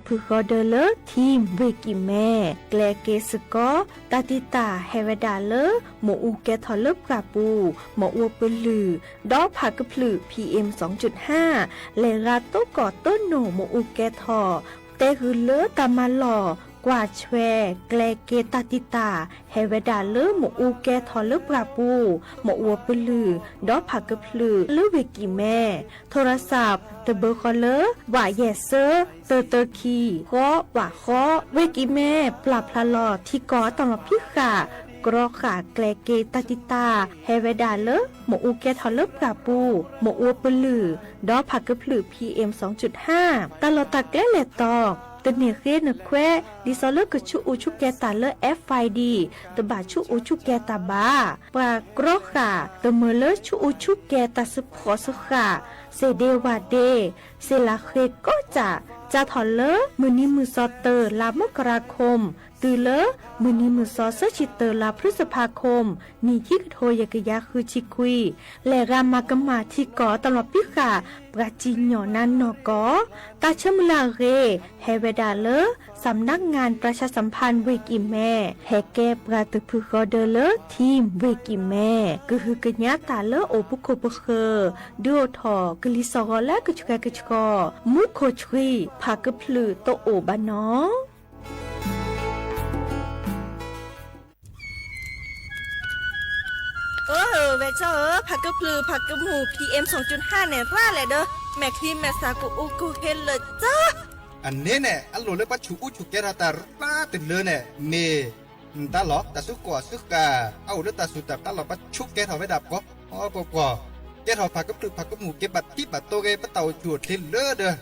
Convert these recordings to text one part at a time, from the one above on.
ဖုဃီဒၢလၢ Team ဝ့ၢ်ကံၣ်မဲ ကျဲက့ၤစ့ၢ်ကီး တၢ်တံာ်တာ်ဟဲဝဲဒၣ်လၢ မ့ၣ်အူကဲထီၣ်လၢပှၢ်ပူၤ, မ့ၣ်အူပလုၢ်, ဒီးဖးကဖျၢၣ် PM လဲၤဂၤတိကီၢ်တိနိၣ် မ့ၣ်အူကဲထီၣ်, တဲဂုာ်လၢတၢ်မၤလီၢ် ကွၢ်ဆွဲ ကျဲက့ၤတၢ်တံာ်တာ် ဟဲဝဲဒၣ်လၢမ့ၣ်အူကဲထီၣ်လၢပှၢ်ပူၤ, မ့ၣ်အူပလုၢ်, ဒီးဖးကဖျၢၣ်လၢဝ့ၢ်ကံၣ်မဲ, ထိရစး တဘၢဃီလၢ ဝးယဲၢ်ဆၢ သၢသၢခံ ဃီ ဝးဃီ, ဝ့ၢ်ကံၣ်မဲ ပျၢ်ဖျါလီၤထံကီၢ်အတၢ်လီၤဖံးဃာ် ကြီဃာ်ကျဲက့ၤတၢ်တံာ်တာ် ဟဲဝဲဒၣ်လၢ မ့ၣ်အူကဲထီၣ်လၢပှၢ်ပူၤ, မ့ၣ်အူပလုၢ်, ဒီးဖးကဖျၢၣ် PM တၢ်လီၢ်တၢ်ကျဲလဲၤတီၤ, တန့ၢ်ဃ့နခွဲး ဒ်သိးလၢကဆူးအူဆူးကဲၤတၢ်လၢ FID တဘၣ်ဆူးအူဆူးကဲၤတၢ်ဘၣ်. ပှၤကြီဃာ် တမၢလၢဆူးအူဆူးကဲၤတၢ်စၢဃီၣ်စၢဃာ်, စ့ၢ်ဒ့ဝၣ်ဒ့, စ့ၢ်လၢဃ့ကီၢ်စး, စးထီၣ်လၢမုၢ်နံၤမုၢ်သီ တၢ လါမကရၤခိၣ်, တုၤလၢမုၢ်နံၤမုၢ်သီ သၢဆံတၢ လါဖျုစဖါခိၣ်, နံၣ်ခံကထိယဲၢ်ကယၤဃုဆံခွံ, လဲၤဂၤမၤကမၣ်ထံကီၢ်တၢ်လီၤဖံးဃာ် ပှၤစံၣ်ညီၣ်နါနီၢ်ကီၢ်, တၢ်ဆၢမုၢ်လၢ်အဂ့ၢ် ဟဲဝဲဒၣ်လၢ စးမနါငၣ်ပြၢၢ်ဆၣ်စၣ်ဖၣ် ဝ့ၢ်ကံၣ်မဲ, ဟဲကဲပှၤတဖုဃီဒၢလၢ Team ဝ့ၢ်ကံၣ်မဲ, ကဟုကညးတၢ်လၢအိၣ်ပခူၣ်ပဃၢၤ, ဒုးအိၣ်ထီၣ်ကလံၤစိးဂီၤလၢအကဆှဲကဆှီ, မူခိၣ်ဆှံ, ဖးကဖျၢၣ်တအိၣ်ဘၣ်နီၤ. အၢ ဝဲၢ်ကၠီဧၢ, ဖးကဖျၢၣ်ဖးကမူၣ် PM န့ၣ် ရၣ်လဲၣ်ဒီး မဲာ်ချံမဲာ်သၣ်ကအိၣ်ကဟ့လၢာ်ကၠီ. အန့ၣ်န့ၣ် အလိၣ်လၢပှၤဆူးအူဆူးကဲၤထီၣ်တၢ်ရၣ်တုၤလၢန့ၣ် မ့ၢ် တၢ်လီၢ် တၢ်စၢဃီၣ်စၢဃာ် အအိၣ်လၢတၢ်စူၢ်တၢ်နာ်လီၤ ပှၤဆူးကဲၤထီၣ်ဝဲဒၣ်ပှီၤပှီၤပှီၤ, ကဲထီၣ်ဖးကဖျၢၣ်ဖးကမူၣ် က့ၤဘၣ်ထံဘၣ်တိက့ၤ ပတၢ်အိၣ်ဆူၣ်အိၣ်ချ့လၢ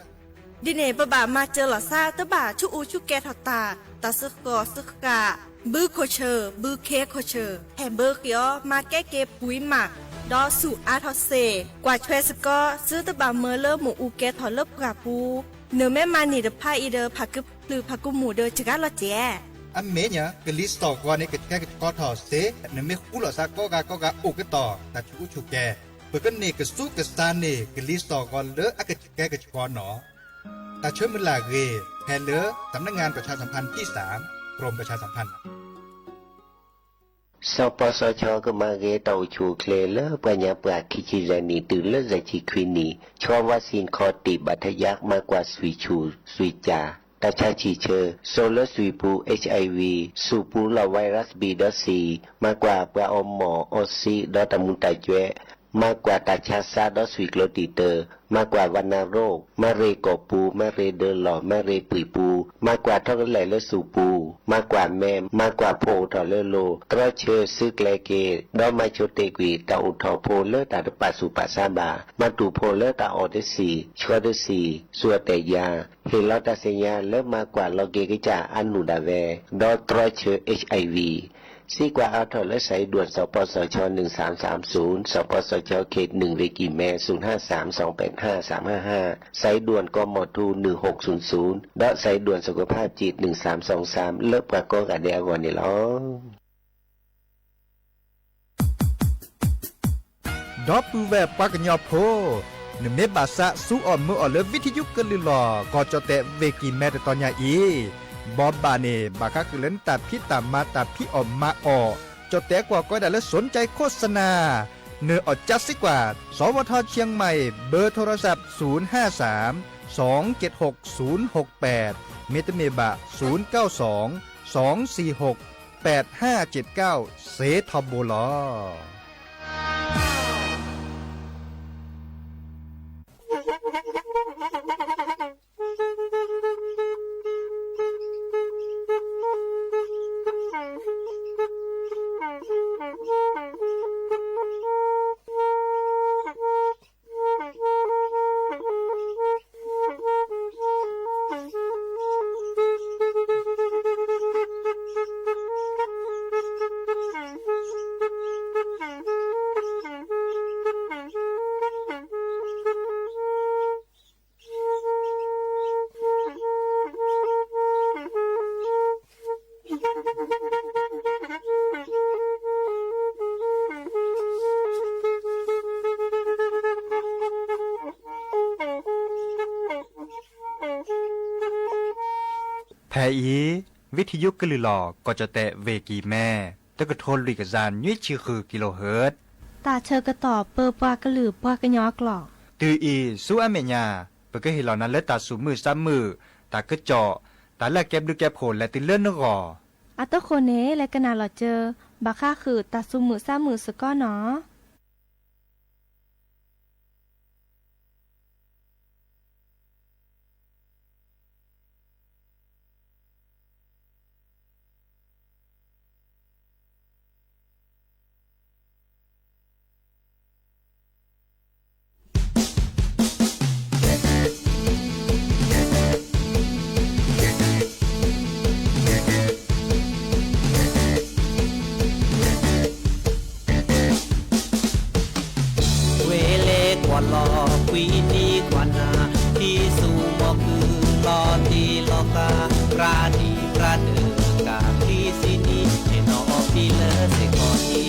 ဒီး ဒ်န့ၣ် ပဘၣ်မၤစၢၤလီၤသး တဘၣ်ဆူးအူဆူးကဲၤထီၣ်တၢ်, တၢ်စၢဃီၣ်စၢဃာ်, ဘုခိၣ်ဆၢၣ် ဘုခ့ခိၣ်ဆၢၣ် ဟဲဘၢဃ့အီၤ မၤကဲက့ၤပှံၤမး, ဒီးဆူၣ်အါထီၣ်စ့ၢ်, ကွၢ်ဆွဲစ့ၢ်ကီး သုတဘၣ်မၢလၢမ့ၣ်အူကဲထီၣ်လၢပှၢ်ပူၤ, နမ့ၢ်မၤန့ၢ်တဖၣ်အံၤဒီး ဖးကဖျၢၣ်ဖးကမူၣ်ဒီးစှၤလီၤစဲး. အမ့ၢ်ညါ ကလံၤစိးဂီၤန့ၣ် ကဆှဲကဆှီထီၣ်စ့ၢ်, နမ့ၢ်ဃူလိာ်သးကိးဂၤကိးဂၤအိၣ်ကတီၢ် တၢ်ဆူးအူဆူးကဲၤ, ပကန့ၢ်ကစူးကစၢ်န့ၢ် ကလံၤစိးဂီၤလၢအကဆှဲကဆှီနီၤ. တၢ်ဆၢမုၢ်လၢ်အဂ့ၢ် ဖဲလၢ สำนักงานประชาสัมพันธ์ที่สาม กรมประชาสัมพันธ์ စီၤပီစီၤခၠီကမၤဂ့ၤတၢ်အိၣ်ဆူၣ်အိၣ်ချ့လၢပှၤညါပှၢ်ခံဆံယဲၢ်နံၣ် တုၤလၢယဲၢ်ဆံခွံနံၣ်, ဆီ วัคซีน ခီၣ်တံၢ် ဘၣ်ထွဲ မၤကွၢ်သွံၣ်ဆူၣ်သွံၣ်ကၠၢ်, တၢ်ဆါဆံၣ်ဆၢ, စိာ်လၢသွံၣ်ပူၤ HIV, ဆူၣ်ပူၤလီၢ် virus B ဒီး C, မၤကွၢ်ပှၤအီမီၢ်အီစံဒီးတၢ်မူၤတၢ်ကွဲး, မၤကွၢ်တၢ်ဆါစၢ်ဒီးသွံၣ်ကျိၤတံာ်တၢ်, မၤကွၢ် วัณโรค, မၤရ့ၣ်ကီၢ်ပူၤ, မၤရ့ၣ်ဒၢလီၢ်, မၤရ့ၣ်ပှံၢ်ပူၤ, မၤကွၢ်ထီကလဲာ်လၢသွံၣ်ပူၤ, မၤကွၢ်မဲာ်, မၤကွၢ်ဖိအိၣ်ထီၣ်လၢလိၤ, တြီဆၢသုးကျဲၤက့ၤ, ဒီးမၤဆိတ့ၢ်ကွံာ် တၢ်အိၣ်ထီၣ်ဖိလၢတၢ်တပာ်ဆူၣ်ပာ်ဆါဘၣ်, မၤတူၢ်ဖိလၢတၢ်အီၣ်တဆံၣ်, ဆှီတဆံၣ်, သူၣ်အီၣ်တဲာ်ယၤ, ဟ့ၣ်လီၤတၢ်သ့ၣ်ညါလၢမၤကွၢ်လီၤက့ၤကစၢ်အါနုၢ်ဒၣ်ဝဲ, ဒီးတြီဆၢ HIV စံးကွၢ်အါထီၣ်လၢ สายด่วน စီၤပီစီၤခၠီ หนึ่งสามสามศูนย์, စီၤပီစီၤခၠီ เขตหนึ่ง ဝ့ၢ်ကံၣ်မဲ ศูนย์ห้าสามสองแปดห้าสามห้าห้า, สายด่วน กมท หนึ่งหกศูนย์ศูนย์ ဒီး สายด่วนสุขภาพจิต หนึ่งสามสองสาม လၢပှၤကိးဂၤဒဲးအဂီၢ်န့ၣ်လီၤ. ဒီပုၢ်ဝဲၢ်ပှၤကညီဖိ, နမ့ၢ်ဘၣ်သးသူအီၣ်မၢအီၣ်လၢ วิทยุ ကလုာ်လီၢ် ကီၢ်ကၠီၣ်တဲၣ် ဝ့ၢ်ကံၣ်မဲ တတီၤညါအံၤ, ဘီဘၣ်န့ၣ် ဘၣ်ဃးဃုာ်လၢနတၢ်ဖံးတၢ်မၤ တၢ်ဖံးအီၣ်မၤအီၣ်, ကၠီၣ်တဲၣ်ကွၢ်ကီးဒၣ်လၢ สนใจโฆษณา, နၢ်အီၣ်ကၠါစ့ၢ်ကီး, สวท เชียงใหม่ เบอร์โทรศัพท์ ศูนย์ห้าสาม สองเจ็ดหก ศูนย์หกแปด မ့တမ့ၢ်ဘၣ် ศูนย์เก้าสอง สองสี่หก แปดห้าเจ็ดเก้า စ့ထီဘိလီၤ. ဖဲအံၤ ဝံထယုကလုၢ်လီၢ် ကီၢ်ကၠီၣ်တဲၣ် ဝ့ၢ်ကံၢ်မဲ တကထိလွံၢ်ကယၤနွံဆံဃု kilohertz တၢ်ဆၢကတီၢ်ပၢပှၤကလုာ်ပှၤကညီအကျိာ် တုၤအံၤဆူအမဲာ်ညါ ပကဟ့ၣ်လီၤနၤလၢတၢ်သူၣ်မုာ်သးမုာ်, တၢ်ကစီၣ်, တၢ်လၢအကဲဘျုးကဲဖှိၣ်လဲၤတုၤလၢနဂီၢ်. အတဃိန့ၣ် လဲၤကနၣ်လီၤစၢၤ ဘၣ်ဃးဃုာ်တၢ်သူၣ်မုာ်သးမုာ်စ့ၢ်ကီးနီၤ. ကွဲၤလ့ကွၢ်လီၤ ကွံနံၤကွၢ်နၤ ဟံးဆူၣ်မီၤကုၢ် လီၤတံၢ်လီၤဃာ် ပြၢ်ဒံၣ်ပြၢ်ဒၢး ကးချံစံနံၤ ဆ့ၣ်နီၤအီၣ်ဖံလၢစ့ၢ်ကီး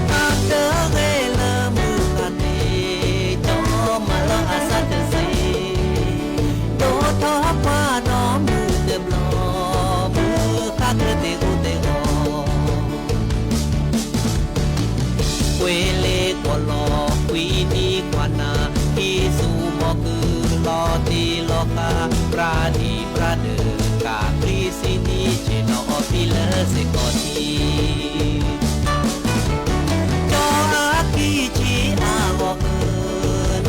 အံၤ အတဂ့ၤလၢမုၢ်ဃၢ်န့ၣ် ကၠီမၤလီၤအသးတသ့, ဒိၣ်ထီၣ်ကွၢ်ဒီးမုၢ်တဘျီ, မုၢ်ဃၢ်ကျၢၢ်သ့ၣ်အိၣ်သ့ၣ်ဂီၤ ကွဲၤလ့ကွၢ်လီၤ ကွံနံၤကွၢ်နၤ ဟံးဆူၣ်မီၤကုၢ် လီၤတံၢ်လီၤဃာ် ပြၢ်ဒံၣ်ပြၢ်ဒၢး ကးချံစံနံၤ ဆ့ၣ်နီၤအီၣ်ဖံလၢစ့ၢ်ကီးအံၤ ကၠီအခံဆံအဂီၢ် နီၢ်အဲၣ်အီၤ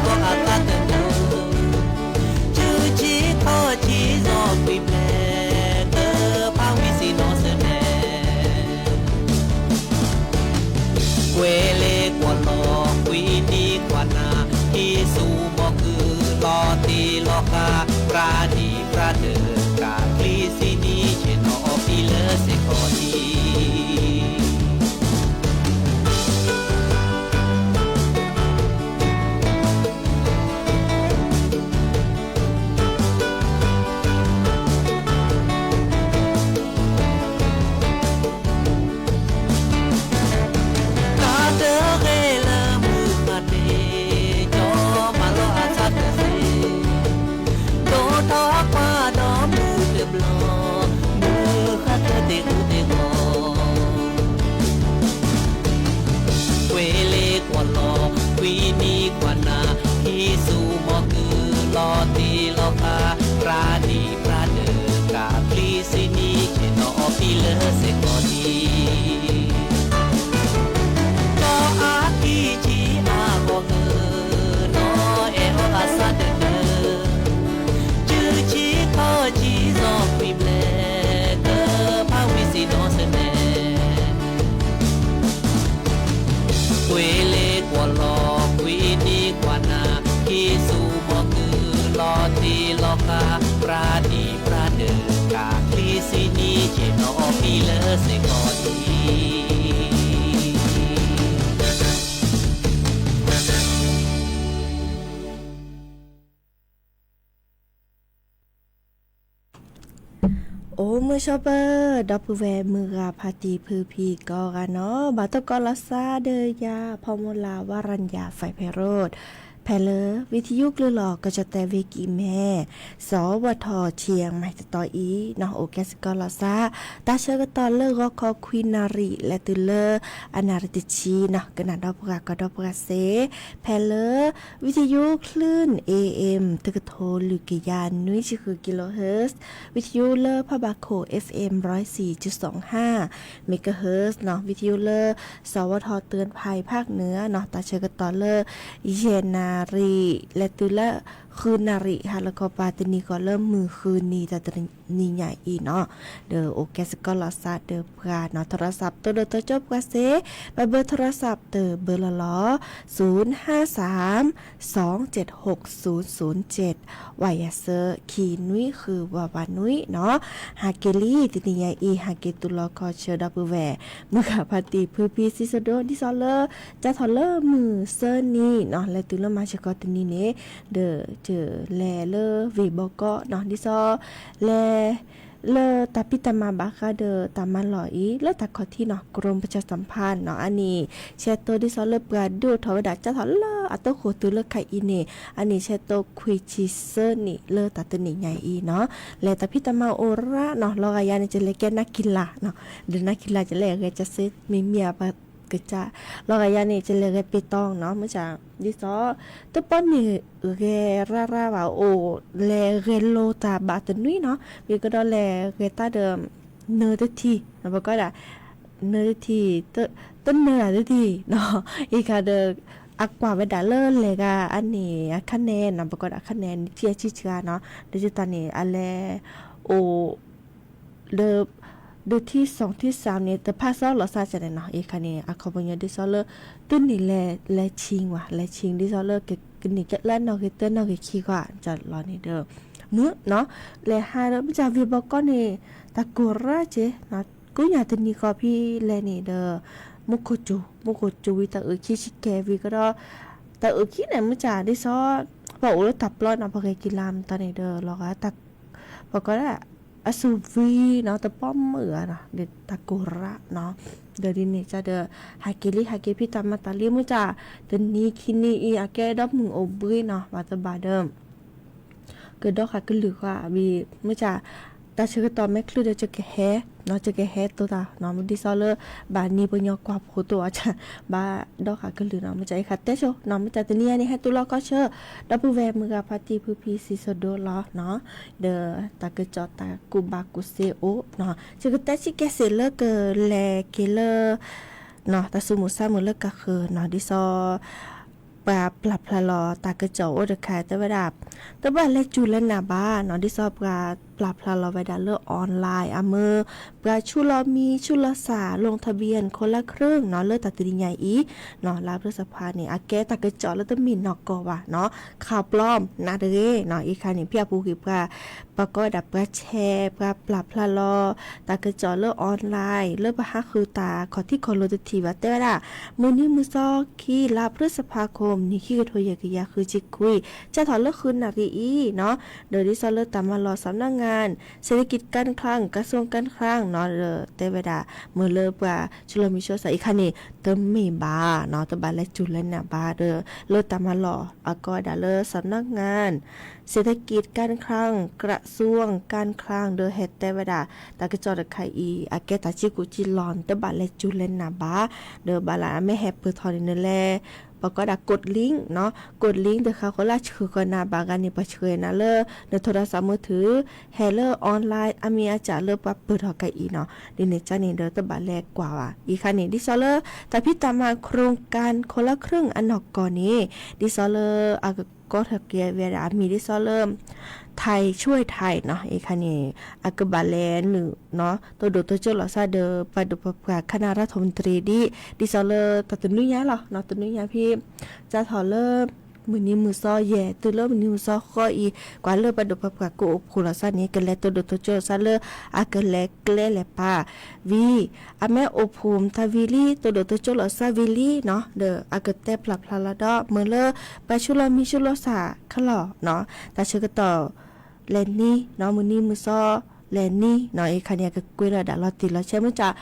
အသးတနၢၤ, စုဆံခီၣ်ဆံစီၤကွံာ်ဘျဲၣ် ကဖးဝံစံနီၤဆၢနဲ ကွဲၤလ့ကွၢ်လီၤ ကွံနံၤကွၢ်နၤ ဟံးဆူၣ်မီၤကုၢ် လီၤတံၢ်လီၤဃာ် ပြၢ်ဒံၣ်ပြၢ်ဒၢး ကးချံစံနံၤ ဆ့ၣ်နီၤအီၣ်ဖံလၢစ့ၢ်ကီးအံၤ တၢ်တဂ့ၤလၢမုၢ်ဃၢ်န့ၣ် ကၠီမၤလီၤအသးတသ့, ဒိၣ်ထီၣ်ကွၢ်ဒီးမုၢ်တဘျီ, မုၢ်ဃၢ်ကျၢၢ်သ့ၣ်အိၣ်သ့ၣ်ဂီၤ ကွဲၤလ့ကွၢ်လီၤ ကွံနံၤကွၢ်နၤ ဟံးဆူၣ်မီၤကုၢ် လီၤတံၢ်လီၤဃာ် ပြၢ်ဒံၣ်ပြၢ်ဒၢး ကးချံစံနံၤ ဆ့ၣ်နီၤအီၣ်ဖံလၢစ့ၢ်ကီးအံၤ ကၠီအခံဆံအဂီၢ် နီၢ်အဲၣ်အီၤအသးတနၢၤ, စုဆံခီၣ်ဆံစီၤကွံာ်ဘျဲၣ် ကဖးဝံစံနီၤဆၢနဲ ကွဲၤလ့ကွၢ်လီၤ ကွံနံၤကွၢ်နၤ ဟံးဆူၣ်မီၤကုၢ် လီၤတံၢ်လီၤဃာ် ပြၢ်ဒံၣ်ပြၢ်ဒၢး ကးချံစံနံၤ ဆ့ၣ်နီၤအီၣ်ဖံလၢစ့ၢ်ကီးအံၤ အိၣ်မုာ်ဆိးပၢၤ ဒီပုၢ်ဝဲၢ်မုၢ်ဂၤဖါတံၢ်ဖုဖံကိးဂၤနီၤ, ဘၣ်တကိးလီၤသးဒီးယၤ ဖီမိၢ်လး ဝရၣ်ယၤ ဖဲးဖဲးရိၣ် ဖဲလၢ ဝံထယုကလုၢ်လီၢ် ကီၢ်ကၠီၣ်တဲၣ် ဝ့ၢ်ကံၢ်မဲ စီၤဝၢၢ်ထီၣ် ဆံယဲၢ်မံၤ တတီၤအံၤနီၤ, အိၣ်ကဲစ့ၢ်ကီးလီၤသး တၢ်ဆၢကတီၢ်လၢဂီၤခီခွံနၣ်ရံၣ် လဲၤတုၤလၢ အနၣ်ရံၣ်တဆံနီၤ, ကနၣ်ဒီပုၢ်ဝဲၢ်ကိးဒီပုၢ်ဝဲၢ်စ့ၢ် ဖဲလၢ ဝံထယုကလုၢ် AM တကထိလွံၢ်ကယၤနွံဆံဃု kilohertz, ဝံထယုလၢဖးဘၣ်ခိၣ် FM ร้อยสี่จุดสองห้า megahertz နီၤ, ဝံထယုလၢ စီၤဝၢၢ်ထီၣ် เตือนภัย ภาคเหนือနီၤ, တၢ်ဆၢကတီၢ်လၢ ယဲၢ်နၣ်ရံၣ် လဲၤတုၤလၢ ဃုနၣ်ရံၣ် ဟါလီၤခီပၤတနံၤဃီလၢမုၢ်ဃုနံၤ တနံၤညါအံၤနီၤ, ဒီးအိၣ်ကဲစ့ၢ်ကီးလီၤသးဒီးပှၤနီၤ, ထရီၣ်သးပတုာ်ဒီးတကၠိပှၤစ့ၢ်, ပဘၢထရီၣ်သးပတုာ်ဘၢလီၤလီၤ, ศูนย์ห้าสาม สองเจ็ดหกศูนย์ศูนย์เจ็ด ဝးယၤသၢ ခံနွံဃု ဝးဝးနွံနီၤ, ဟးက့ၤလံ တနံၤညါအံၤ ဟးက့ၤတုၤလီၤခီဆၢဒီပုၢ်ဝဲၢ် မုၢ်ဂၤဖါတံၢ်ဖုဖံစံးဆၢဒိၣ် ဒ်သိးလၢ ကၢ်ထီၣ်လၢမုၢ်သၢနံၤနီၤ, လဲၤတုၤလၢမၤစ့ၢ်ကီးတနံၤန့ၣ်, ဒီး လဲၤလၢဝ့ၢ်ဘီကီးနီၤ, ဒ်သိး လဲၤ လၢတၢ်ဖံးတၢ်မၤဘၣ်ဃးဒီးတၢ်မၤလီၢ်အံၤ လၢတၢ်ခီၣ်ထံးနီၤ ကရူၢ်ပကၠီၣ်တၢ်ဖးနီၤ အန့ၣ် ဆဲးတိၤဒ်သိးလၢပှၤဒုးအိၣ်ထီၣ်ဝဲဒၣ် ကၢ်ထီၣ်လၢအတၢ်ဃိၣ်သုးလၢခါအံၤန့ၣ် အန့ၣ်ဆဲးတိၤခွံဆံသၢနံၣ်လၢတၢ်တနံၤညါအံၤနီၤ. လဲၤတၢ်ဖံးတၢ်မၤအိၣ်ရၣ်နီၤ လီၤဂာ်ယၤန့ၣ် ကလဲၤကဲနၢ်ကံလၤနီၤ ဒီးနၢ်ကံလၤ ကလဲၤဂဲၤကစ့မ့မ့ၢ်အပှၤကစၢ် လီၤဂာ်ယၤန့ၣ် ကလဲၤဂဲၤပ့ၤတီနီၤ မုၢ်စၢ် ဒ်သိး တပီန့ၣ်ဂဲၤရၣ်ရၣ်ဘၣ်အိၣ် လဲၤဂဲၤလိာ်တၢ်ဘၣ်တနွံနီၤ မ့ၢ်ကဒီးလဲၤဂဲၤတၢ်ဒီး နၢတထံၣ် ပကိးဒၣ် နၢတထံၣ် တနၢတၢ်တထံၣ်နီၤ အံၤခါဒီး အကွၢ်ဝဲဒၣ်လၢလဲၤဂၤအန့ၣ် အခါန့ၣ်နီၤ ပကိးဒၣ်အခါန့ၣ် နံၣ်ထံၣ်အဆံဆှါနီၤ ဒီးယတၢ်န့ၣ် အလဲၤအိၣ် ဒီး ဒီးထံၣ်စီၣ်ထံၣ်စၢ်န့ၣ် တဖၣ်စီလီၤစၢ်ကန့ၣ်နီၤ အံၤခါန့ၣ် အခီပညီဒ်သိးလၢ တန့ၢ်လဲၤ လဲၤဆ့ဝဲ လဲၤဆ့ဒ်သိးလၢ ကန့ၢ်ကလၢနီၣ်ဂံၢ်တၢ နီၣ်ဂံၢ်ခံကွၢ် ကလီၤန့ၣ်ဒီး မုၢ်နီၤ လဲၤဟးဒီး မုၢ်စၢ်ဝံၤဘီကီၢ်န့ၣ် တၢ်ကိၢ်ရၣ်က့ ကိးညါတနံၤဃီဖဲလဲၣ်န့ၣ်ဒီး မူခိၣ်စူၤ မူခိၣ်စူၤဝံၤတၢ်အုၣ်ခံဆံကဲဝံၤကဒီး တၢ်အုၣ်ခံန့ၣ် မုၢ်စၢ်ဒ်သိး ပှၤအိၣ်လၢတၢ်ပျီနီၤ ပှၤဂဲၤကံလၤမတၤန့ၣ်ဒီး လီၤဂာ် ပှၤကိးဒၣ် အစူၤဝံၤနီၤ တပီမုၢ်ဧါနီၤ ဒီးတၢ်ကိၢ်ရၣ်နီၤ ဒီးဒ်န့ၣ်ကဒီး ဟးက့ၤလံ ဟးက့ၤဖံးတၢ်မၤတၢ်လံ မုၢ်စၢ် တနံၤခံနံၤအံၤ အကဲဒီမုၢ်အိၣ်ဘှံးနီၤ ဘၣ်တဘၣ်ဒီး ကဒီဃာ်ကလုၢ်ဃာ်ဝံၤ မုၢ်စၢ် တၢ်ဆၢကတီၢ်မ့ၢ်ချုးဒီး ယကဟဲ ယကဟဲတိၤတၢ်နီၤ ဒ်သိးလၢ ဘၣ်နံၤပှၤကညီကွၢ်ဖိးတိၤအီၤ ဘၣ်ဒီဃာ်ကလုၢ်နီၤ မုၢ်စၢ် ယကတဲဆိနီၤ မုၢ်စၢ် တနံၤအံၤန့ၣ် ဟဲတုၤလီၤကီၢ်ဆၢ ဒီပုၢ်ဝဲၢ်မုၢ်ဂၤဖါတံၢ်ဖုဖံစံးစိၤဒိလီၤနီၤ ဒီးတၢ်ကစီၣ်တၢ်ကူၣ်ဘၣ်ကူၣ်သ့အိၣ်နီၤ ယကတဲဆံးကဲစ့ၢ်လၢကလဲၤက့ၤလၢ တၢ်သူၣ်မုာ်သးမုာ်လၢကဃၢၤနီၤ ဒ်သိး ပှၤပျၢ်ဖျါလီၤတၢ်ကစီၣ်အိၣ်တခါတဲဝဲဒၣ် တဘၣ်လဲၤစူၤလဲၤနာ်ဘၣ်နီၤ ဒ်သိးပှၤပျၢ်ဖျါလီၤဝဲဒၣ်လၢ online အမ့ၢ် ပှၤဆူးလီၤမံဆူးလီၤစၢ် ลงทะเบียนคนละครึ่งနီၤ လၢတၢ်တနံၤညါအံၤနီၤ လါพฤษภาန့ၣ် အကဲတၢ်ကစီၣ်လၢတမ့ၢ်နီၢ်ကီၢ်ဘၣ်နီၤ ข่าวปลอม နာ်တဂ့ၤနီၤ အံၤခါန့ၣ် ဖဲအပူၤကွံာ်ပှၤ ပှၤကိးဝဲဒၣ်ပှၤဆဲး ပှၤပျၢ်ဖျါလီၤ တၢ်ကစီၣ်လၢ online လၢပဟးဃုာ်တၢ်ခီၣ်ထံးခီၣ်လိၤတထံၣ်ဘၣ်တဲဝဲဒၣ် မုၢ်နံၤမုၢ်သီခံ လါพฤษภาคม နံၣ်ခံကထိယဲၢ်ကယၤဃုဆံခွံ ကၢ်ထီၣ်လၢဃုနၣ်ရံၣ်အံၤနီၤ ဒီးဒ်သိးလၢတၢ်မၤလီၢ် สำนักงานเศรษฐกิจการคลัง กระทรวงการคลังနီၤ ဒီးတဲဝဲဒၣ် မ့ၢ်လၢပှၤဆူးလီၤမံဆူးလီၤစၢ်အံၤခါန့ၣ် တမ့ၢ်ဘၣ်နီၤ တဘၣ်လဲၤစူၤလဲၤနာ်ဘၣ်ဒီး လၢတၢ်မၤလီၢ် အကိးဝဲဒၣ်လၢ สำนักงานเศรษฐกิจการคลัง กระทรวงการคลัง ဒီးဟဲတဲဝဲဒၣ် တၢ်ကစီၣ်တခါအံၤ အကဲတၢ်စံးကူၣ်စံးလီၤန့ၣ် တဘၣ်လဲၤစူၤလဲၤနာ်ဘၣ် ဒီးဘၣ်လၢအမ့ၢ်ဟဲပၢၢ်ထီၣ်န့ၣ်နလဲၤ ပှၤကိးဒၣ် กดลิงก์နီၤ กดลิงก์ တဃာ်ဃီလၢဆှၢဃီၤနၤဘၣ်ဂၤန့ၣ် ပှၤဆှၢနၤလၢ နโทรศัพท์มือถือ ဟဲလၢ online အမ့ၢ်အကၢ်လၢပှၤပၢၢ်ထီၣ်ကါအံၤနီၤ ဒ်န့ၣ်ကန့ၣ်ဒီးတဘၣ်လဲၤကွၢ်ဘၣ် အံၤခါန့ၣ် ဒ်သိးလၢ တၢ်ဖံးတၢ်မၤ โครงการคนละครึ่ง အနီၢ်ကီၢ်န့ၣ် ဒ်သိးလၢအကကိးထီၣ်က့ၤဝဲဒၣ်အမံၤဒ်သိးလၢ ไทยช่วยไทยနီၤ အံၤခါန့ၣ် အကဘၣ်လဲၤနုာ်နီၤ တိၢ်ဒိၣ်တိစၢၤလိာ်သးဒီး ပှၤဒိၣ်ပှၤပှၢ် คณะรัฐมนตรี ဒ် ဒ်သိးလၢတၢ်တနွံညါလီၤနီၤ တနွံညါဖဲ စးထီၣ်လၢ မုၢ်နံၤမုၢ်သီယဲၢ် တုၤလၢမုၢ်နံၤမုၢ်သီဃီအံၤ ကွၢ်လၢပှၤဒိၣ်ပှၤပှၢ်ကအိၣ်ဖှိၣ်လိာ်သးန့ၣ် ကလဲၤတိၢ်ဒိၣ်တိစၢၤလိာ်သးလၢ အကလဲၤကျဲလဲၤပာ် ဝံၤ အမ့ၢ်အိၣ်ဖှိၣ်မတၤဝံၤလံ တိၢ်ဒိၣ်တိစၢၤလိာ်သးဝံၤလံနီၤ ဒီးအကတဲပျၢ်ဖျါလီၤဒီး မ့ၢ်လၢ ပှၤဆူးလီၤမံဆူးလီၤစၢ်ခဲလၢာ်နီၤ တၢ်ဆၢကတီၢ် လဲၤနံၤနီၤ မုၢ်နံၤမုၢ်သီ လဲၤနံၤနီၤ အံၤခါန့ၣ် အကကွဲးလီၤဒၣ်လီၤတံၢ်လီၤဆဲး မုၢ်စၢ်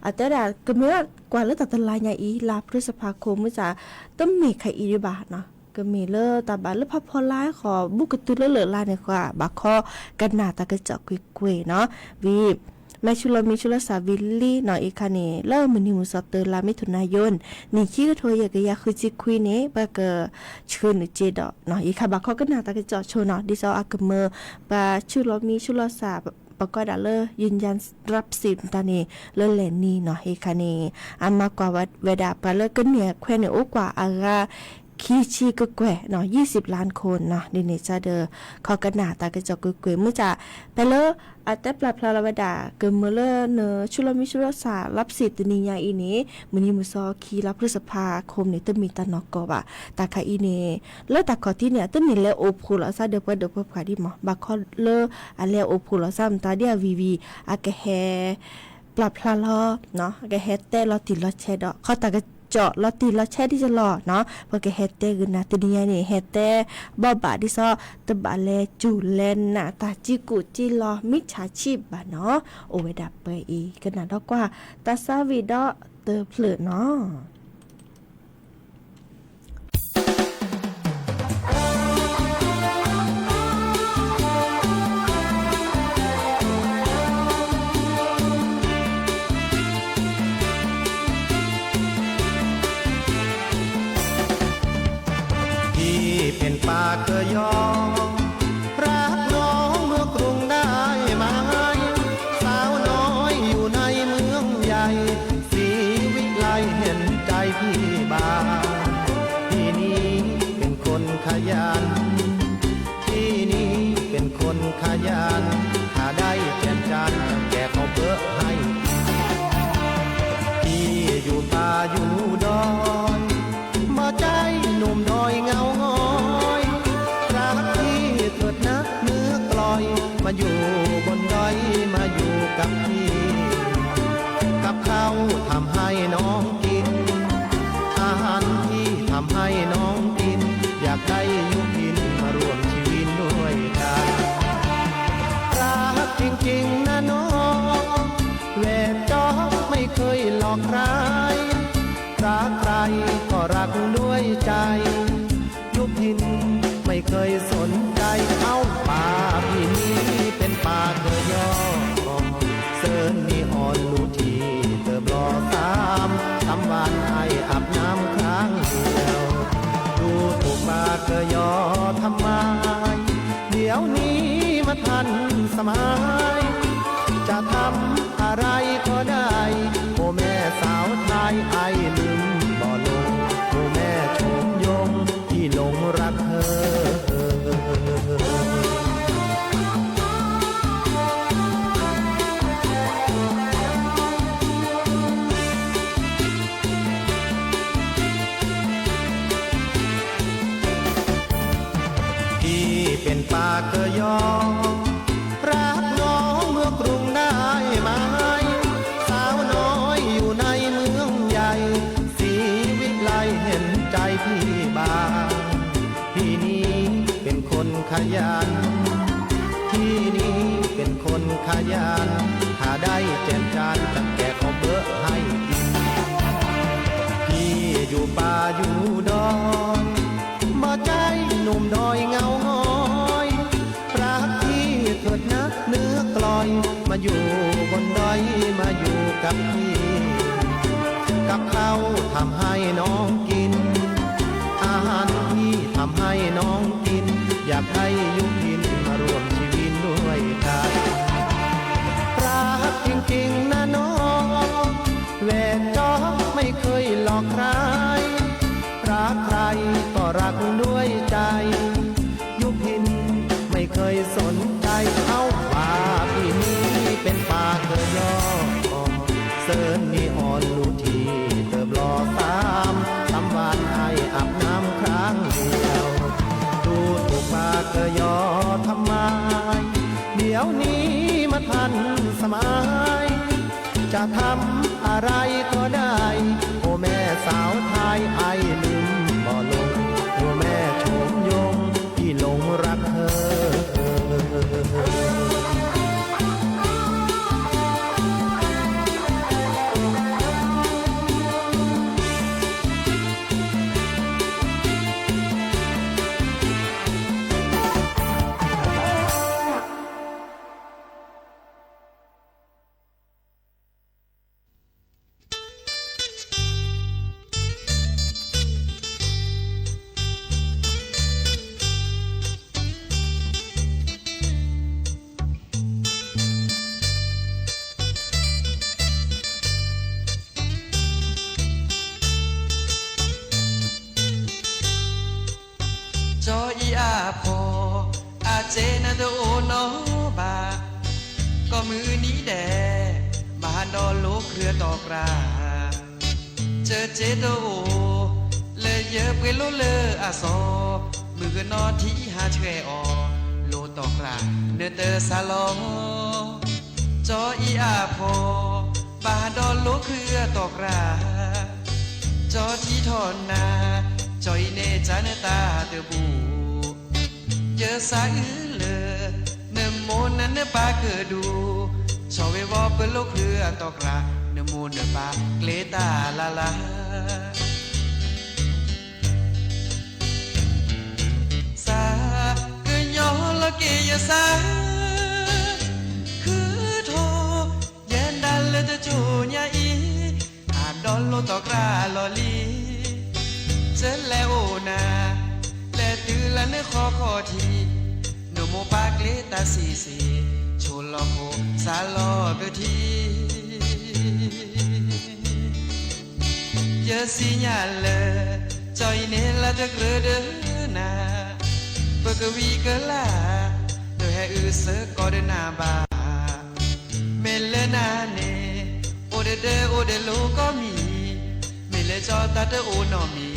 အတဲဒၣ် ကမ့ၢ်ကွၢ်လၢတၢ်တလါညါအံၤ လါพฤษภาคม မုၢ်စၢ် တမ့ၢ်ခဲအံၤဒံးဘၣ်နီၤ ကမ့ၢ်လၢတၢ်ဘၣ်လၢဖးဖီလာ်ဃီ ဘူးကတုၤလၢလၢာ်လါန့ၣ်ဃီ ဘၣ်ခီကနၣ်တၢ်ကစီၣ်ကွ့ၢ်ကွ့ၢ်နီၤ ဝံၤ မ့ၢ်ဆူးလီၤမံဆူးလီၤစၢ်ဝံၤလံနီၤ အံၤခါန့ၣ် လၢမုၢ်နံၤမုၢ်သီတၢ်လါ မ့ၢ်ထူၣ်နၣ်ယိၣ် နံၣ်ခံကထိယဲၢ်ကယၤဃုဆံခွံန့ၣ် ပှၤကဆှၢနုာ်စ့ဒီး အံၤခါဘၣ်ခီကနၣ်တၢ်ကစီၣ်ဆိနီၤ ဒ်သိးအကမၢ ပှၤဆူးလီၤမံဆူးလီၤစၢ် ပကိးဒၣ်လၢ ยืนยันรับสิทธิ์ မတၤန့ၣ် လၢလဲၤနံၤနီၤ အံၤခါန့ၣ် အမၤကွၢ်ဝဲဒၣ်ပှၤလၢကန့ၢ်အခွဲးန့ၣ် အိၣ်ကွၢ်အဂၤ ခံဆံကကွဲၢ်နီၤ ယံာ်စံးပျၢ်ခိၣ်နီၤ ဒ်န့ၣ်စ့ၢ်ဒီး ခီကနၣ်တၢ်ကစီၣ်ကွ့ၢ်ကွ့ၢ် မုၢ်စၢ် ဖဲလၢ အတဲပျၢ်ဖျါလီၤဝဲဒၣ် ကမၢလၢနဆူးလီၤမံဆူးလီၤစၢ် รับสิทธิ์ တနံၤညါအံၤန့ၣ် မုၢ်နံၤမုၢ်သီခံ လါพฤษภาคม န့ၣ် တမ့ၢ်တၢ်နီၢ်ကီၢ်ဘၣ် တၢ်ခါအံၤန့ၣ် လၢတၢ်ခီၣ်ထံးန့ၣ် အတန့ၢ်လဲၤအိၣ်ဖှိၣ်လိာ်သးဒီးပှၤဒိၣ်ပှၤပှၢ်ဒံးမး ဘၣ်ခီလၢအလဲၤအိၣ်ဖှိၣ်လိာ်သးမတၤဒ်အဝံၤဝံၤ အကဟဲ ပျၢ်ဖျါလီၤ အကဟဲတဲလီၤတံၢ်လီၤဆဲးဒီး ခီတၢ်က ကၠီၣ်လီၤတံၢ်လီၤဆဲးဒ်ယလီၤနီၤ, ပကဟဲတဲဂုာ်နၤတနံၤညါန့ၣ် ဟဲတဲဘီၣ်ဘၣ်ဒ်သိး တဘၣ်လဲၤစူၢ်လဲၤနာ်တၢ်စံၣ်ကိၣ်စံၣ်လီၤ မံဆးဆံၣ်ဘၣ်နီၤ, အိၣ်ဝဲဒၣ်ပှဲၤအံၤ ကနၣ်ဒီကွၢ် သးစၢ်ဝံၤဒီးတဖျၢၣ်နီၤ. พี่เป็นปากเกยอ รักน้องเมืองกรุงได้ไหม สาวน้อยอยู่ในเมืองใหญ่ ศรีวิไลเห็นใจพี่บ้าง พี่นี้เป็นคนขยัน พี่นี้เป็นคนขยัน ถ้าได้แจนจานจะแกะข้าวเปอะให้ พี่อยู่ป่าอยู่ดอย บ่ใจ้หนุ่มดอยเหงาหงอย รักพี่เถิดนะเนื้อกลอย มาอยู่บนดอย มาอยู่กับพี่ กับข้าวทำให้น้องกิน อาหารพี่ทำให้น้องกิน อยากได้ยุพินมาร่วมชีวิตด้วยกัน รักจริงๆนะน้อง แหวนจอกไม่เคยหลอกใคร รักใครก็รักด้วยใจ ยุพินไม่เคยสนใจ เอ้า ป่าพี่นี้เป็นป่าเกยอ เซินมีอ่อนลูทีเติบหล่อสาม สามวันไอ้อาบน้ำครั้งเดียว ดูถูกป่าเกยอทำไม เดี๋ยวนี้มาทันสมัย จะทำอะไรก็ได้ โอ้แม่สาวไทย ไอ้ลืมบ่ลง โอ้แม่โฉมยง ที่หลงรักเธอ พี่เป็นปากเกยอ รักน้องเมืองกรุงได้ไหม สาวน้อยอยู่ในเมืองใหญ่ ศรีวิไลเห็นใจพี่บ้าง พี่นี้เป็นคนขยัน พี่นี้เป็นคนขยัน ถ้าได้แจนจานจะแกะข้าวเบอะให้กิน พี่อยู่ป่าอยู่ดอย บ่ใจ้หนุ่มดอยเหงาหงอย รักพี่เถิดนะเนื้อกลอย มาอยู่บนดอย มาอยู่กับพี่ กับข้าวทำให้น้องกิน อาหารพี่ทำให้น้องกิน อยากให้ยุพินมาร่วมชีวิตด้วยกัน รักจริงๆนะน้อง แหวนจอกไม่เคยหลอกใคร รักใครก็รักด้วยใจ ยุพินไม่เคยสนใจ เอ้า ป่าพี่นี้เป็นป่าเกยอ เซินมีอ่อนลูทีเติบหล่อสาม สามวันไอ้อาบน้ำครั้งเดียว ดูถูกป่าเกยอทำไม เดี๋ยวนี้มาทันสมัย จะทำอะไรก็ได้ โอ้แม่สาวไทย ไอ้ลืมบ่ลง โอ้แม่โฉมยง ที่หลงรักเธอကၠီအံၤအဖီ, အစဲနတအိၣ်နီဘၣ်, ကီၢ်မုၢ်နံၤဒဲး, ဘၣ်ဟးဒီးလိာ်ခရံာ်အတီၢ်ကြၢး, စၢစ့တအိၣ်, လၢယပှ့ၤလိလၢအစီၤ, မုၢ်ကနီၤထံဟးဆှဲးအီၤ, လိၣ်တီၢ်ကြၢး, နတစးလီၤ ကၠီအံၤအဖီ, ဘၣ်ဒီးလိာ်ခရံာ်အတီၢ်ကြၢး, ကၠီ ဒီးထံထီၣ်နၤ, ကၠီအံၤန့ၣ် ကနၢတၢ်တဘူၣ်, ယစးအုလၢ နမိၢ်နၤနပၢ်ကဒူၣ်, ဆီၣ်ဝဲဘီပလိာ်ချုးအသီၣ်ကြၢ်, နမိၢ်နပၢ်ကျဲတၢ်လၢ်လၢ် စးကညီလီၤက့ၤယစး, ခုထီၣ် ယဲဒၣ်လၢတကၠိညါအံၤ, အဒီလိာ်သီၣ်ကြၢ်လီၤလံ, ကလဲၤအိၣ်နၤ, လဲၤတုၤလၢနဃီခီၣ်ထံး, နမိၢ်ပၢ်ကျဲတၢ်စံးစ့ၢ်, ဆိလီၤဃိစးလီၤကထံ ယစံးညါလၢ ကၠီအံၤန့ၣ်လၢတကြၢးဒီးနၤ, ပကဝံၤကလၤ, တဟဲအုးစၢကီးဒီးနၤဘၣ်. မ့ၢ်လၢနၤန့ၣ် အိၣ်ဒီးဒၢအိၣ်ဒီးလိၤကိးမံၤ, မ့ၢ်လၢကၠီတၢ်တအိၣ်နီ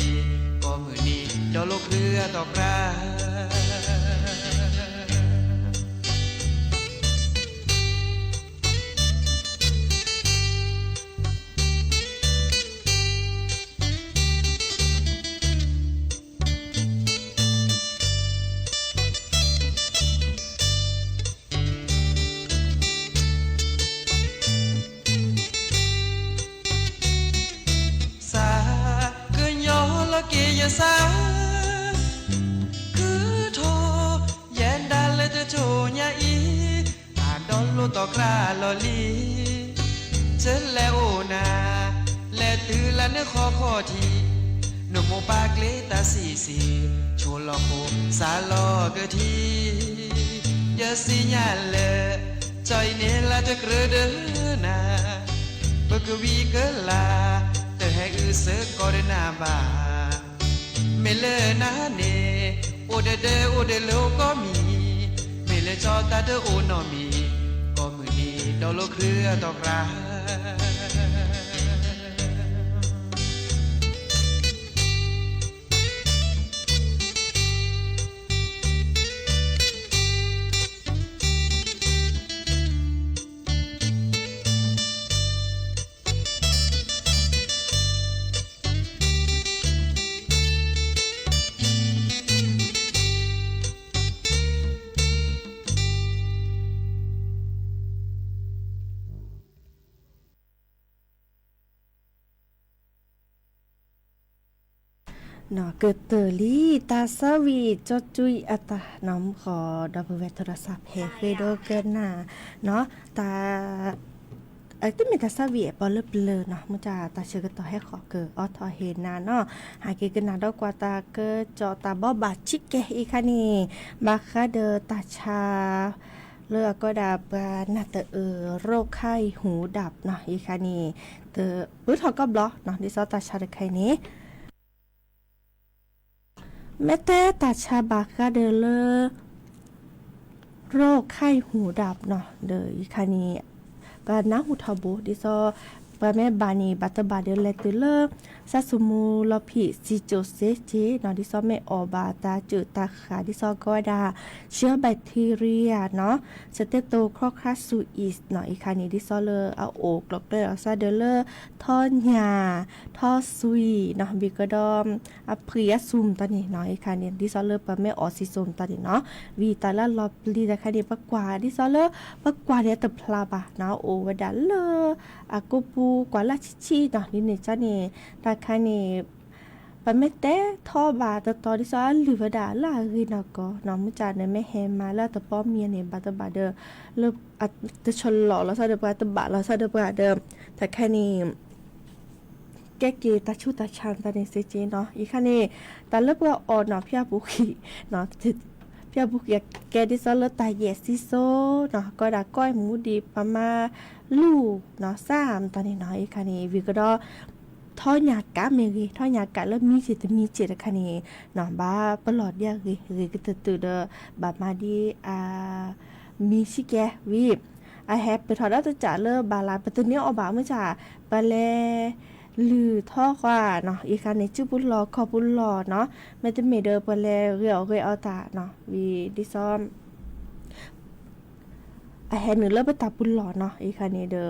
တမံၤ, ကိးမုၢ်နံၤဒီလိာ်ချုးအသီၣ်ကြၢ် စးကညီလီၤက့ၤယစး, ခုထီၣ် ယဲဒၣ်လၢတကၠိညါအံၤ, အဒီလိာ်သီၣ်ကြၢ်လီၤလံ, ကလဲၤအိၣ်နၤ, လဲၤတုၤလၢနဃီခီၣ်ထံး, နမိၢ်ပၢ်ကျဲတၢ်စံးစ့ၢ်, ဆိလီၤဃိစးလီၤကထံ ယစံးညါလၢ ကၠီအံၤန့ၣ်လၢတကြၢးဒီးနၤ, ပကဝံၤကလၤ, တဟဲအုးစၢကီးဒီးနၤဘၣ်. မ့ၢ်လၢနၤန့ၣ် အိၣ်ဒီးဒၢအိၣ်ဒီးလိၤကိးမံၤ, မ့ၢ်လၢကၠီတၢ်တအိၣ်နီတမံၤ, ကိးမုၢ်နံၤဒီလိာ်ချုးအသီၣ်ကြၢ် ကတၢၢ်လံ တၢ်သၢဝံၣ်ကၠီကွံာ်အတၢ်နီၢ်မူဃီ ဒီပုၢ်ဝဲၢ်ထီၣ်ဒီးစးဖဲးဃ့ဒိကနၣ်နီၤ တၢ် တမ့ၢ်တၢ်သၢဝံၣ်အပီလၢပျၢၤနီၤ မ့ၢ်တၢ်တၢ်ဆၢကတီၢ်ဟဲဃီၤကအိးထီၣ်ဟ့ၣ်နၤနီၤ ဟဲက့ၤကနၣ်ဒီးကွၢ်တၢ်ကစီၣ်တၢ်ဘိးဘၣ်ဆံးကဲအံၤခါန့ၣ် ဘၣ်ဃးဒီးတၢ်ဆါ လၢအကိးဒၣ်ပှၤနၢ်တအုး ရခၢၣ်ဟူဒၣ်နီၤ အံၤခါန့ၣ် တပၢၢ်ထီၣ်ကီဘျီနီၤ ဒ်သိးတၢ်ဆါတခါအံၤန့ၣ် မ့ၢ်တဲတၢ်ဆါဘၣ်ဃးဒီးလၢ ရခၢၣ်ဟူဒၣ်နီၤ ဒီးအံၤခါန့ၣ် ပနၢ်ဟူထီဘိ ဒ်သိး ပှၤမ့ၢ်ဘၣ်န့ၣ် ဘၣ်တဘၣ်ဒီးလဲၤတုၤလၢ စၢ်စမူလီၤဖံး စံၣ်စိၣ်စ့က့နီၤ ဒ်သိးမ့ၢ်အီၣ်ဘၣ်တၢ်စၢၣ်တၢ်ဃာ် ဒ်သိးကီးဝဲဒၣ် ဆှၢ bacteria နီၤ စတဲတိၤ ခီၣ်ခါဆူအံၤနီၤ အံၤခါန့ၣ် ဒ်သိးလၢအအိၣ်ကျိၤကျဲအီၤစၢ်ဒီးလၢ ထီၣ်ညၣ် ထီၣ်ဆွံနီၤ ဘၣ်ကဒီး အဖှံအစူၣ်မတၤန့ၣ်နီၤ အံၤခါန့ၣ် ဒ်သိးလၢပမ့ၢ်အီၣ်စံၣ်စိၣ်မတၤန့ၣ်နီၤ ဝံၤတၢ်လၢလီၤပျံၤတခါန့ၣ် ပကွၢ်ဒ်သိးလၢ ပကွၢ်န့ၣ်တဖျါဘၣ်နီၤ အိၣ်ဝဲဒၣ်လၢ အကိာ်ပူၤကွၢ်လၢဆံးဆံးနီၤ ဒ်န့ၣ်ကန့ၣ် တၢ်ခါန့ၣ် ပမ့ၢ်တဲထီၣ်ဘၣ်တတီၤဒ်သိးအလုၢ်ဝဲဒၣ်လၢအဂ့ၤနီၢ်ကီၢ်နီၤ မ့ၢ်ကန့ၣ်မ့ၢ်ဟဲမၤလၢတပီမံၤန့ၣ် ဘၣ်တဘၣ်ဒီး လၢ တဆီၣ်လီၤလီၤဆီဒီးပှၤတဘၣ်လီၤဆီဒီးပှၤဒီး တၢ်ခါန့ၣ် ကဲက့ၤတၢ်ဆူးတၢ်ဆါတၢ်န့ၣ်စ့က့နီၤ အံၤခါန့ၣ် တၢ်လၢပှၤအီၣ်နီၤ ဖၠၣ်ပူၤဃံ ဖၠၣ်ပူၤဃံကဲဒ်သိးလၢတၢ်ယဲၢ်စံၣ်စိၣ်နီၤ ကီးဒၣ်ကီၢ်မူဒံး ပမၤလူၤနီၤ စၢ်မတၤန့ၣ်နီၤ အံၤခါန့ၣ် ဝံၤကဒီး ထီၣ်ညၣ်ကးမ့ၢ်ဂ့ၤ ထီၣ်ညၣ်ကးလၢမံၤဆံးတမံၤဆံးတခါန့ၣ်နီၤ ဘၣ်ပလီၢ်ဒ်အဂ့ၤ ဂ့ၤကတၢၢ်တၢၢ်ဒီး ဘၣ်မၤဒ်အ မံၤဆံးကဲဝံၤ အဟဲပၢၢ်ထီၣ်ဒီးတကးလၢဘၣ်လၢ ပတန့ၢ်အီၣ်ဘၣ်မ့ၢ်က ပလဲၤလုၢ်ထီၣ်ဃီနီၤ အံၤခါန့ၣ် စုပူၤလီၢ်ခီၣ်ပူၤလီၢ်နီၤ မ့တမ့ၢ်ဒီး ပလဲၤဂဲၤအီၣ်ဂဲၤအီတၢ်နီၤ ဝံၤဒ်သိး အဟဲနုာ်လၢပတၢ်ပူၤလီၢ်နီၤ အံၤခါန့ၣ်ဒီး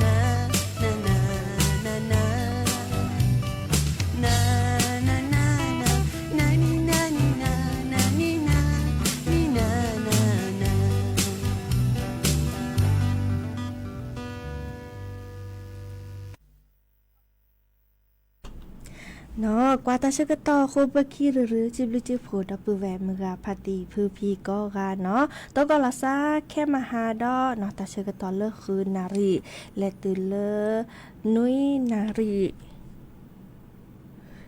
နီၢ် ကွၢ်တၢ်ဆၢကတီၢ်ဃိ ပခံရုရု စံးဘျုးစံးဖှိၣ် ဒီပုၢ်ဝဲၢ်မုၢ်ဂၤဖါတံၢ်ဖုဖံကိးဂၤနီၢ်, သကိးလီၤစၢ်ခဲမဟါဒီးနီၢ် တၢ်ဆၢကတီၢ်လၢဃုနၣ်ရံၣ် လဲၤတုၤလၢ နွံနၣ်ရံၣ်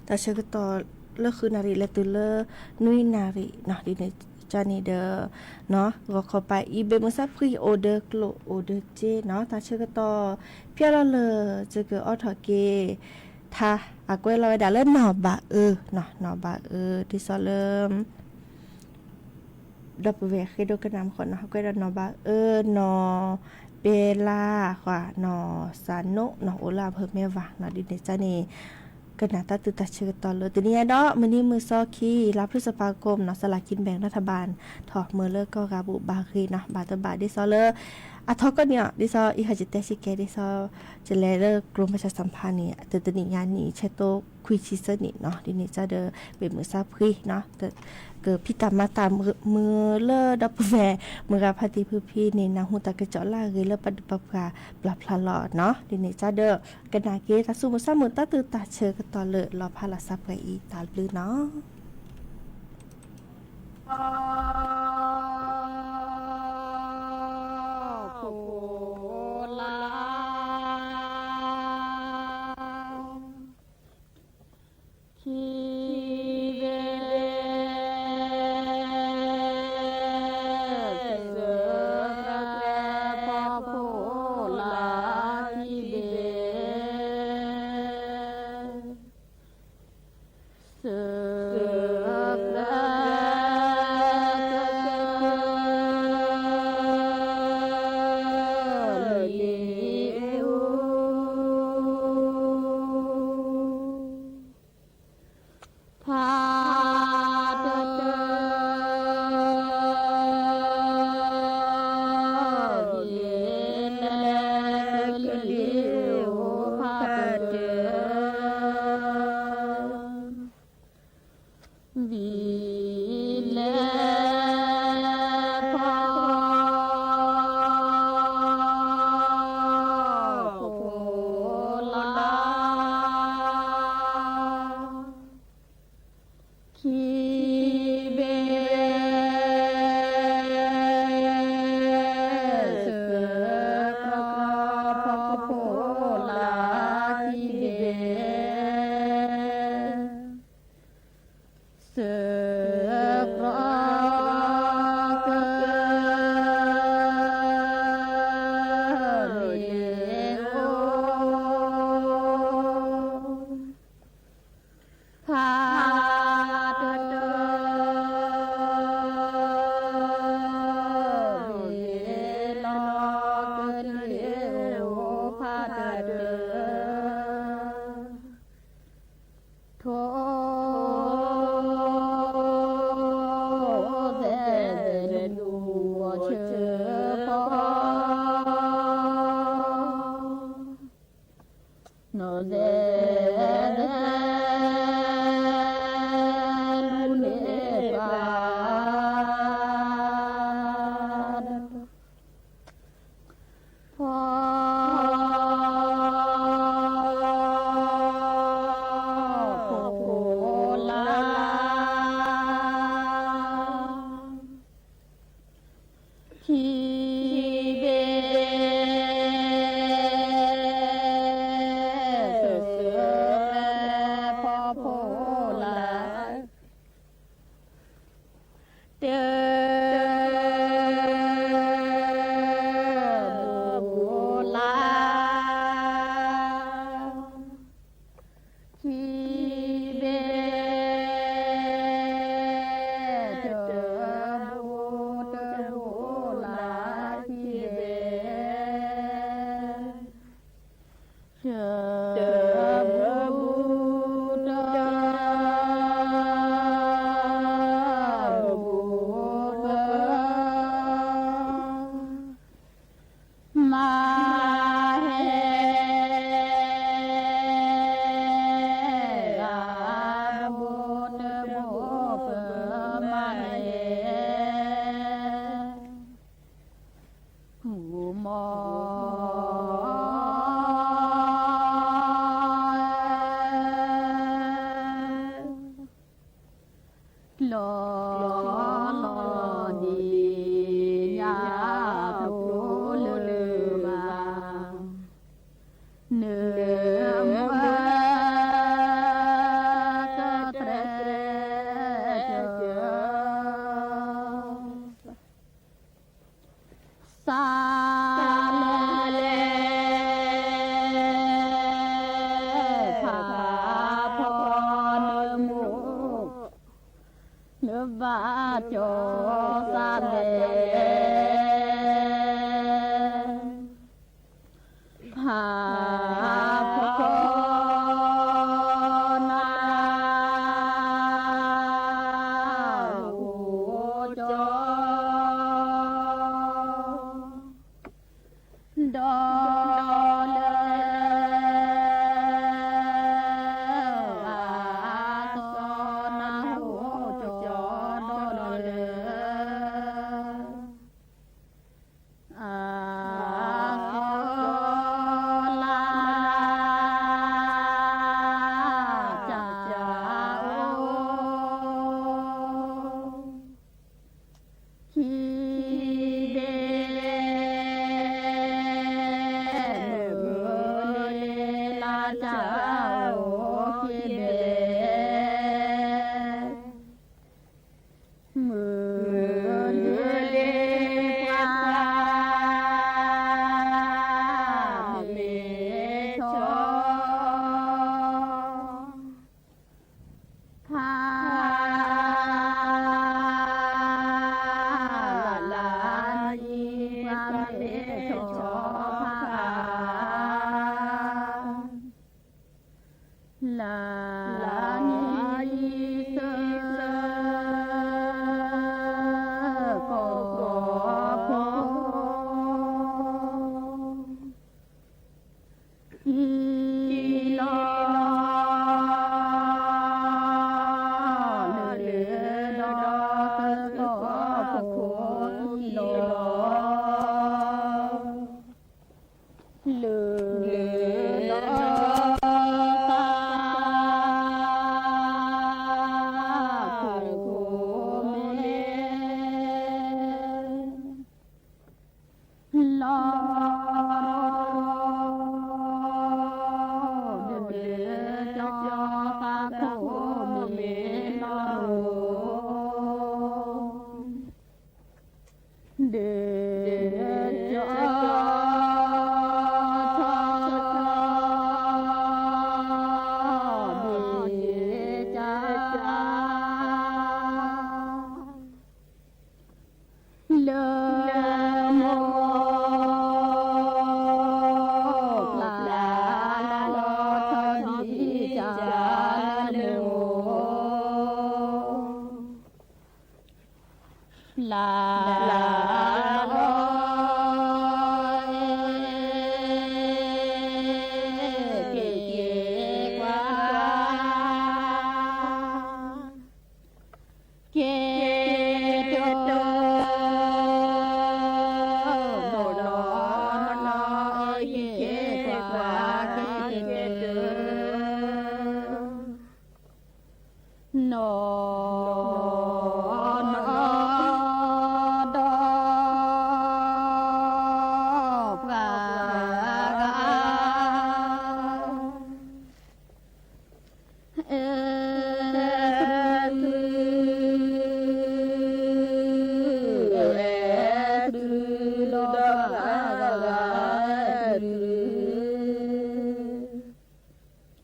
တၢ်ဆၢကတီၢ်လၢဃုနၣ်ရံၣ် လဲၤတုၤလၢ နွံနၣ်ရံၣ်နီၢ် ဒ်န့ၣ်ကန့ၣ်ဒီး နီၢ် ဂီၤခီပၤအံၤ ဘ့ၣ်မုၢ်ဆါဖှံအိၣ်ဒီးကျိၣ်အိၣ်ဒီးစ့နီၢ် တၢ်ဆၢကတီၢ် ဖျါလီၤလၢ စကအိးထီၣ်က့ၤ ထါ အကွဲးလီၤဝဲဒၣ်လၢနီၢ်ဘၣ်အၢနီၢ် နီၢ်ဘၣ်အၢ ဒ်သိးလၢ ဒီပုၢ်ဝဲၢ်ဃ့ဒိကနၣ်မုၢ်ဃီနီၢ် အကွဲးဒီးနီၢ်ဘၣ်အၢ နီၢ်ပဲလါဃီ နီၢ်စၢ်နိ နီၢ်အိၣ်လၢအဖၢၣ်မဲဝၤနီၢ် ဒ်န့ၣ်ကန့ၣ် ကနၣ်တၢ်သုတၢ်ဆၢကတီၢ်လၢတနံၤအံၤဒီး မုၢ်နံၤမုၢ်စီခံ လါဖျုးစပၤကိးနီၢ် စလၤကံဘဲၣ်နထဘၣ် ထီၣ်မၢလၢကီၢ်ဂၤဘူးဘၣ်ဂ့ၤနီၢ် ဘၣ်တဘၣ်ဒ်သိးလၢ အထီကီၢ်န့ၣ်အီၤ ဒ်သိးအံၤဟီၣ်ကတဲဆံကဲ ဒ်သိး ကလဲၤလၢကရိမဆၣ်စၣ်ဖါန့ၣ် တနံၤညါနံၣ် ဆဲးတိခွံဆံသၢနံၣ်နီၢ် ဒ်န့ၣ်ကဒီး ဘ့ၣ်မုၢ်ဆါဖှံနီၢ် ကဖံးတၢ်မၤတၢ်မုာ်လၢဒီပုၢ်ဝဲၢ်မုၢ်ဂၤဖါတံၢ်ဖုဖံန့ၣ် နၢ်ဟူတၢ်ကစီၣ်လၢအဂ့ၤလၢပှၤဒုးပှၤပှၢ်ဘျီဖျါလီၤနီၢ် ဒ်န့ၣ်ကဒီး ကနၣ်က့ၤတၢ်သူၣ်မုာ်သးမုာ်တၢ်သုတၢ်ဆၢကတီၢ်လၢလီၤဖးလီၤစးပှဲၤအံၤတၢ်ဘျုးနီၢ် ကၠီသးလဲၤ ဖးဖီ နၤ အိၣ်ကၠီ ဒီးလၢ အသီ နၤ အိၣ်ကၠီ ဒီးလၢ အသီ လၢ ကၠၢ်ကၠၢ်အိၣ် ခံဘ့ၣ် မုၢ်လ့လၢကၠၢ်အိၣ်ခံဘ့ၣ် မုၢ်လ့လၢပှၤ မ့ၢ်ဆီ ဖး လၢနံၤ ပှၤမ့ၢ်ဆီဖး လၢနံၤ ဆၢ ကီၢ်ကီၢ်ဖိ အံၤလီၤ လၢလၢဒီး ကီၢ်ကီၢ်ဖိအံၤလီၤ လၢလၢဒီး ကီၢ်ကီၢ်ဖိမ့ၢ် လီၤ ဒၢကၠီသးခိၣ်မ့ၢ်လီၤ ဒၢကၠီ ထီ ဒၢကၠီ လၢမိၢ် ပျၢ်လီၤထီဒံးကၠၢ်လၢမိၢ် ပျၢ်လီၤ က့ၤက့ၤကွၢ် က့ၤက့ၤ ဒိၣ်လီၤနီၢ်နီၢ် က့ၤက့ၤကွၢ် က့ၤက့ၤ နီၢ်နီၢ်ဒီး ပှၤဂၤ အဲၣ်သု အဲၣ်သုဒီး ပှၤဂၤ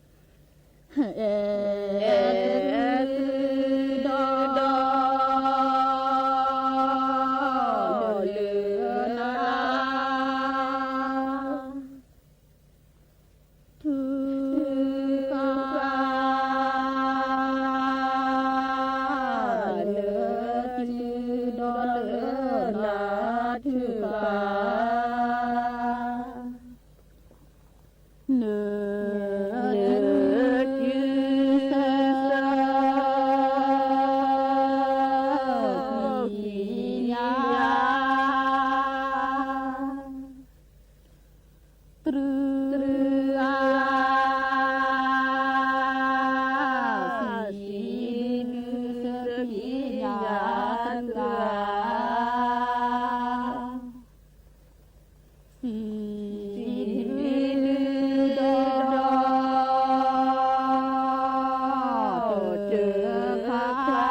အဲၣ်သု အဲၣ်သုဒီး လၢလၢနၤ ထုကဖၣ် လၢသုဒီးလၢနၤထုကဖၣ် နသုစၢၤ သံညါ တြူအါ စံးဘျုးစၢၤ သံညါတြူအါ စံး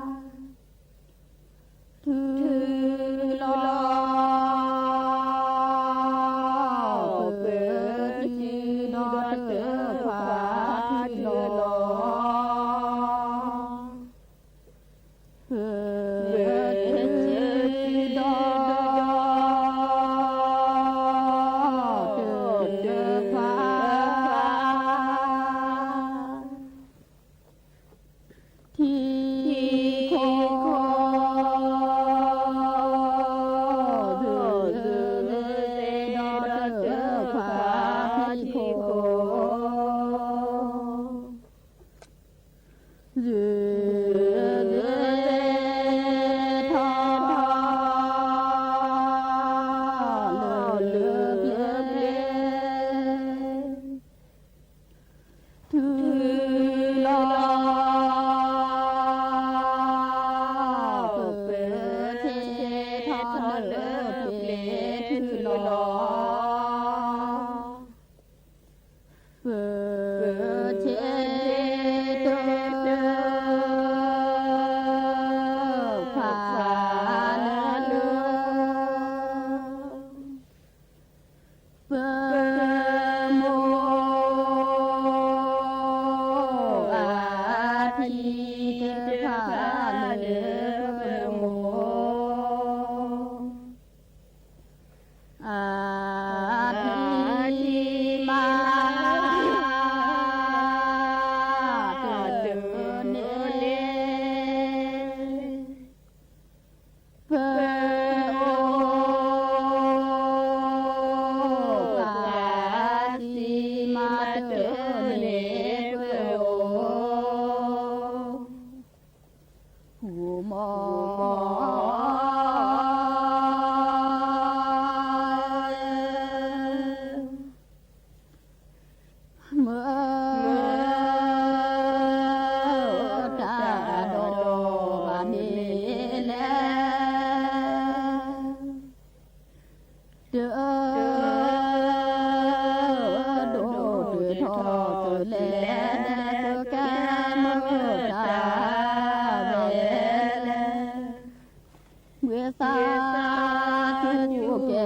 ဘျုးဒီး တၢ်တဖၣ် ထုးလီၤ ပစုဒီးတၢ်တဖၣ်ထုးလီၤ ထုးလီၤ လၢပျ့ၤထုလီၤ, ပဆ့တၢ် ဖးလၢ ပမိၢ်အထံတဖၣ်လၢပမိၢ် အထံမၤ တၢ်တန့ၢ် ပအိၣ် ပှၤစံးမၤတၢ်န့ၣ် ပအိၣ် ဂိၢ်မီၢ် မၢတၢ်ဒီးဘၣ်မ့ၢ်လဲၣ်, တဒိၣ်တထီၣ်တလဲၤ ကဲမၢတၢ်ဝဲလဲၣ်. ဝံသးစူၤကဲ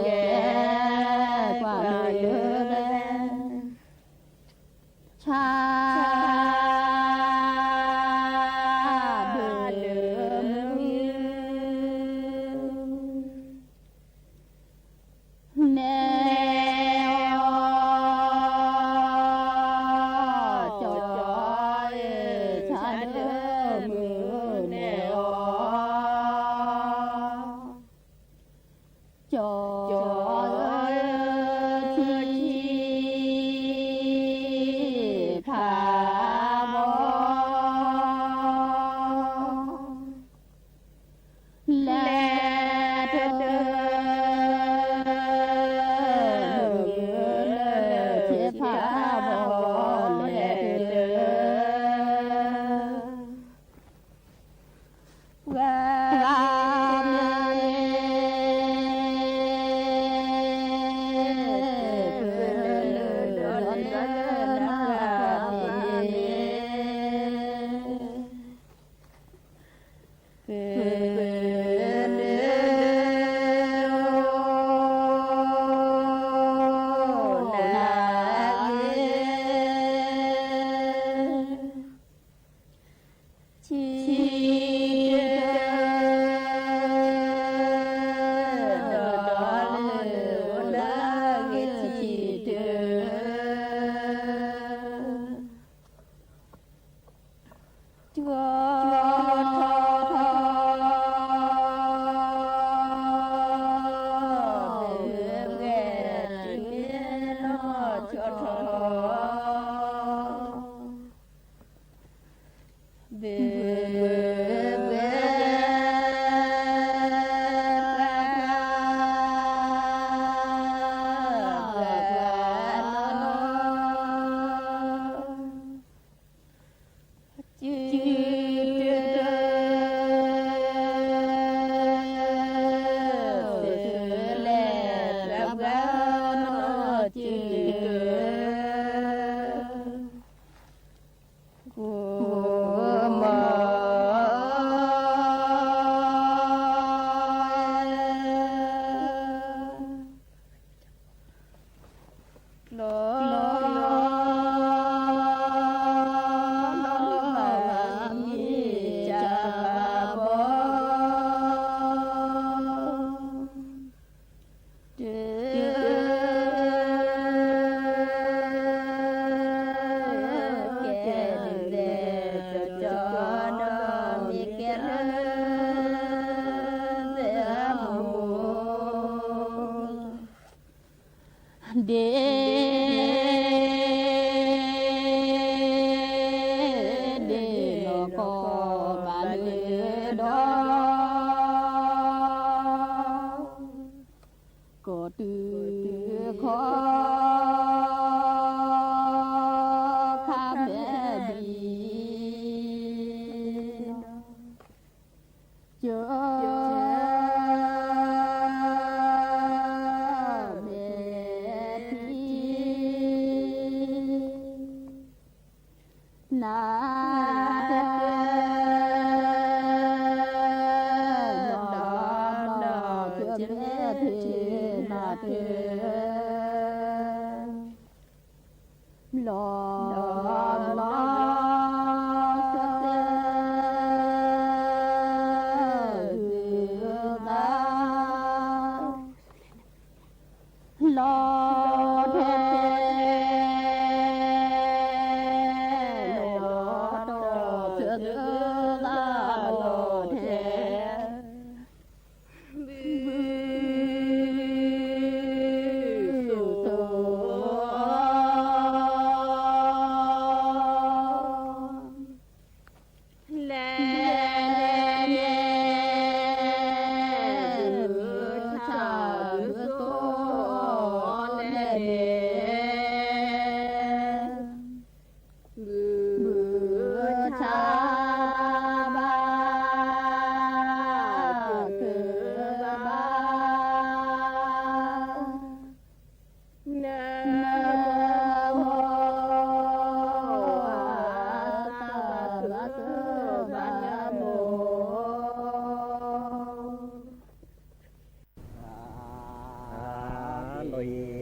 ကွၢ်လၢ ဆါ ဒၢလၢ နဲအီၤ ကၠီကၠီ ဆါဒၢမုၢ်နဲအီၤ ကၠီ ထံဖးဘီ လဲၤတၢ် ထံဖးဘီ လဲၤတၢ် ပှၤမ့ၢ် ပလၢဒီးလၢနၤ ပှၤမ့ၢ် ပလၢ နၤဂ့ၤ ဆံတၢ် ဒီးလၢနၤဂ့ၤဆံတၢ် ကၠီထီထီ ဘဲဘဲတုၤန့ၣ်နီၢ် ကၠီထီထီ ဘဲဘဲ ပှၤပှၤနီၢ်နီၢ် စုတၢ် စုတၢ်လဲၤ ပှၤပှၤနီၢ်နီၢ် စုတၢ် ဂိၢ်မီၢ် လီၤ လီၤ မ့ၢ်ကဘီ တၢ် ကဲဒ်လဲၣ် ကၠီကၠီနီၢ် မ့ၢ်ကဲလၢ သဲအမိၢ် ဒ့ ဒ့လီၤကီၢ်ဘၣ်လၢဒီး ကီၢ်တုၤခီ ခါဖဲဒံး ကၠီ ထံနၤထံ လီၤလီၤ လီၤထဲ လီၤထီၣ် လီၤထဲ လဲၤ လဲၤ လဲၤ လဲၤ လဲၤ လဲၤ ဘုဆါဘၣ် ဘုဘၣ် နမိၢ် ဘုဘၣ် နမိၢ် လီၤအံၤ